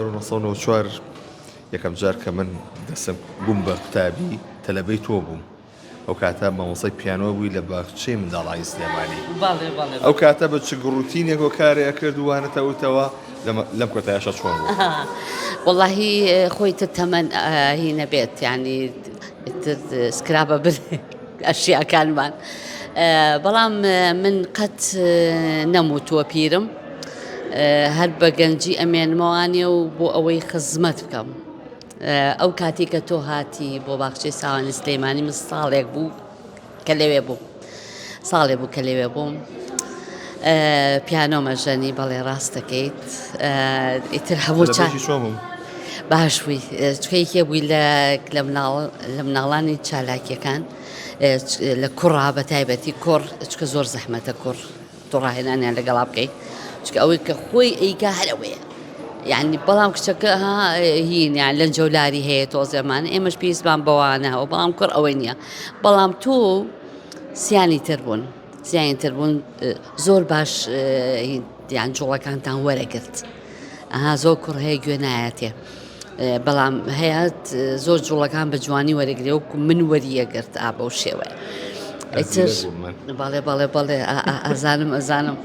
1994 یەکەم جار کە من دەسم بووم بە قوتابی تەلەبەی تۆ بووم ئەو کاتە مامۆستای پیانۆ بووی لە باخچەی منداڵانی سلێمانی ئەو کاتە بە چ گڕوتینێک و کارێ ئەکرد و وانەتە وتەوە لەم کۆتایەشە چۆن بوو؟ وەڵاهی خۆی تر تەمەن هی نەبێت یعنی تر سکرابە بن ئەشیاکانمان بەڵام من قەت نەموتووە پیرم هەر بە گەنجی ئەمێنمەوانێ و بۆ ئەوەی خزمەت بکەم ئەو کاتی کە تۆ هاتی بۆ باخچەی ساوانی سلەیمانی من ساڵێک بوو کە لەوێ بووم ساڵێ بوو کە لەوێ بووم پیانۆمە ژەنی بەڵێ ڕاست دەکەیت ئیتر هەموو باش بووی چکە یەکێ بووی لە لە مناڵ لە مناڵانی چالاکیەکان لە کوڕا بە تایبەتی کوڕ چکە زۆر زەحمەتە کوڕ تۆ ڕاهێنانیان لەگەڵا بکەیت چکە ئەوەی کە خۆی ئەیکا هەر ئەوەیە یعنی بەڵام کچەکە هین یان لەنجەولاری هەیە تۆزێمان ئێمەش پێویستمان بەوانەوە بەڵام کوڕ ئەوەی نییە بەڵام تۆ سیانی تر بوون سیانی تر بوون زۆر باش یان جوڵەکانتان وەرەگرت ئەها زۆر کوڕ هەیە گوێ نایەتێ بەڵام هەیە زۆر جوڵەکان بە جوانی وەرەگرێ وەکو من وەریەگرت ئا بەو شێوەیە ئیتر بەڵێ بەڵێ بەڵێ ئەزانم ئەزانم.